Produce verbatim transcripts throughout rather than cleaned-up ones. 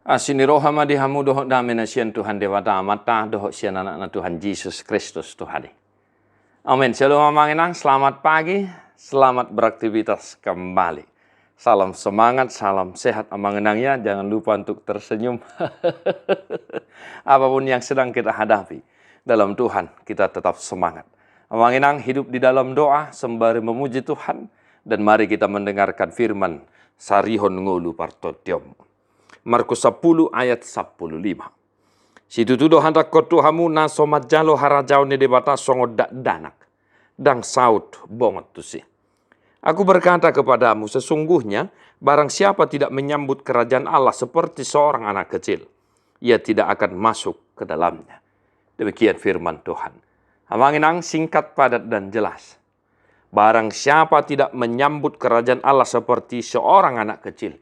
Asi ni roha ma di hamu dohot dame na sian Tuhan Debata Amanta dohot sian Anakna Tuhan Jesus Kristus Tuhan i. Amin. Shalom amang inang, selamat pagi, selamat beraktivitas kembali. Salam semangat, salam sehat amang inang ya, jangan lupa untuk tersenyum. Apapun yang sedang kita hadapi, dalam Tuhan kita tetap semangat. Amang inang, hidup di dalam doa sembari memuji Tuhan, dan mari kita mendengarkan firman sarihon ngolu partondion. Markus sampulu ayat sampulu lima. Situtu do handangkon tu hamu na so manjalo harajaon ni Debata songon dakdanak, ndang saut bongot tusi. Aku berkata kepadamu, sesungguhnya barang siapa tidak menyambut kerajaan Allah seperti seorang anak kecil, ia tidak akan masuk ke dalamnya. Demikian firman Tuhan. Amang inang, singkat, padat, dan jelas. Barang siapa tidak menyambut kerajaan Allah seperti seorang anak kecil,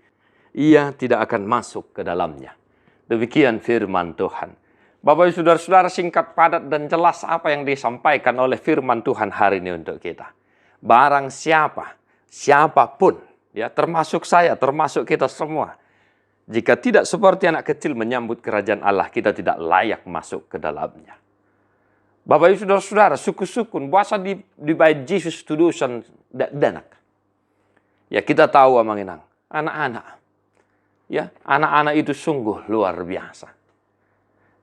ia tidak akan masuk ke dalamnya. Demikian firman Tuhan. Bapak Ibu Saudara-saudara, singkat, padat, dan jelas apa yang disampaikan oleh firman Tuhan hari ini untuk kita. Barang siapa, siapapun, ya, termasuk saya, termasuk kita semua, jika tidak seperti anak kecil menyambut kerajaan Allah, kita tidak layak masuk ke dalamnya. Bapak Ibu Saudara-saudara, sungkun-sungkun, boasa di, dibaen Jesus tudosan dakdanak? Ya, kita tahu amang inang, anak-anak. Ya, anak-anak itu sungguh luar biasa.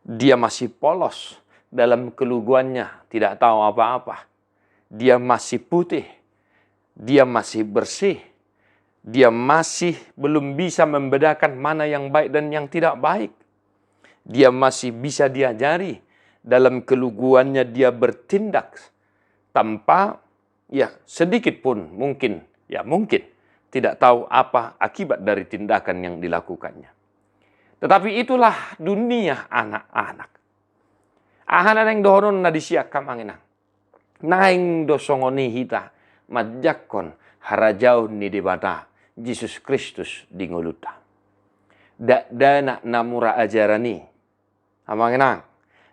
Dia masih polos dalam keluguannya, tidak tahu apa-apa. Dia masih putih, dia masih bersih, dia masih belum bisa membedakan mana yang baik dan yang tidak baik. Dia masih bisa diajari, dalam keluguannya dia bertindak tanpa, ya, sedikit pun mungkin, ya mungkin, tidak tahu apa akibat dari tindakan yang dilakukannya. Tetapi itulah dunia anak-anak. Aha na naeng dohononna disi, amang inang? Naeng do songon i hita manjangkon harajaon ni Debata Jesus Kristus di ngolunta. Dakdanak na mura ajaran i, amang inang.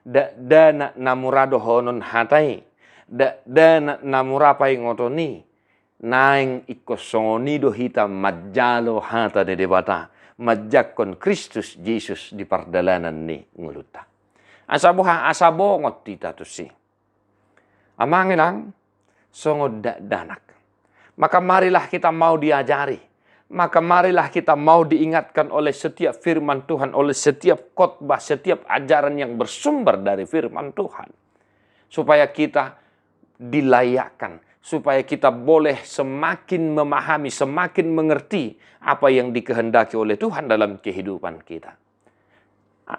Dakdanak na mura dohonon hata i. Dakdanak na mura paingoton i. Naeng ingkon songon i do hita manjalo hata ni Debata, manjangkon Kristus Jesus di pardalanan ni ngolunta. Asa boha? Asa bongot hita tusi. Amang inang, songon dakdanak. Maka marilah kita mau diajari. Maka marilah kita mau diingatkan oleh setiap firman Tuhan, oleh setiap khotbah, setiap ajaran yang bersumber dari firman Tuhan. Supaya kita dilayakkan, supaya kita boleh semakin memahami, semakin mengerti apa yang dikehendaki oleh Tuhan dalam kehidupan kita.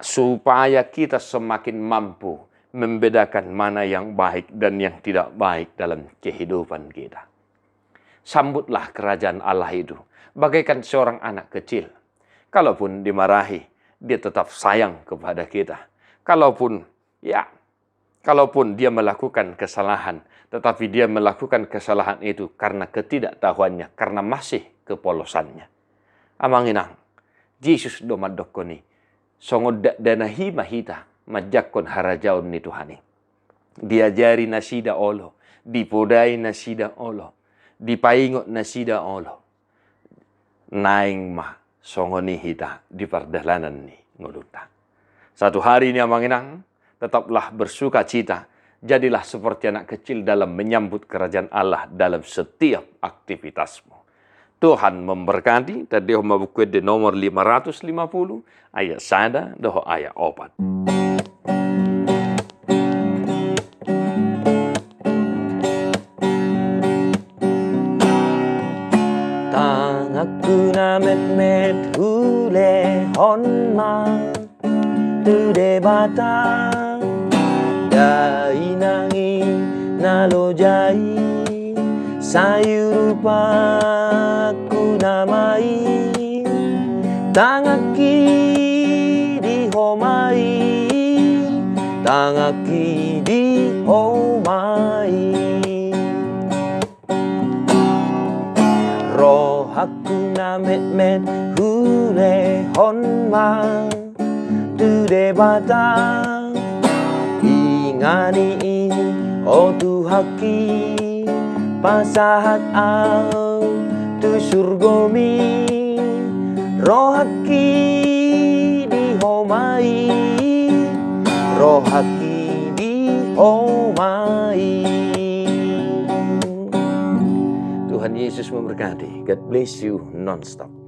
Supaya kita semakin mampu membedakan mana yang baik dan yang tidak baik dalam kehidupan kita. Sambutlah kerajaan Allah itu bagaikan seorang anak kecil. Kalaupun dimarahi, dia tetap sayang kepada kita. Kalaupun, ya, kalaupun dia melakukan kesalahan, tetapi dia melakukan kesalahan itu karena ketidaktahuannya, karena masih kepolosannya. Amang inang, Jesus do mandokkon i, songon dakdanak i ma hita manjangkon harajaon ni Tuhan i. Diajari nasida olo, dipodai nasida olo, dipaingot nasida olo. Naeng ma songon i hita di pardalanan ni ngolunta. Satu hari ini amang inang, tetaplah bersukacita. Jadilah seperti anak kecil dalam menyambut kerajaan Allah dalam setiap aktivitasmu. Tuhan memberkati. Tandehon ma Buku Ende nomor lima ratus lima puluh, ayat sada dohot ayat opat. Tanganku na metmet hulehon ma tu Debata, dainang i na loja i, sai urupanku nama i. Tanganki di Ho ma i, tanganki di Ho ma i. Rohangku na metmet hulehon ma tu Debata. Ingani i, o Tuhanki, pasahat au tu surgomi. Rohangki Rohangki di Ho ma i. Tuhan Yesus memberkati. God bless you nonstop.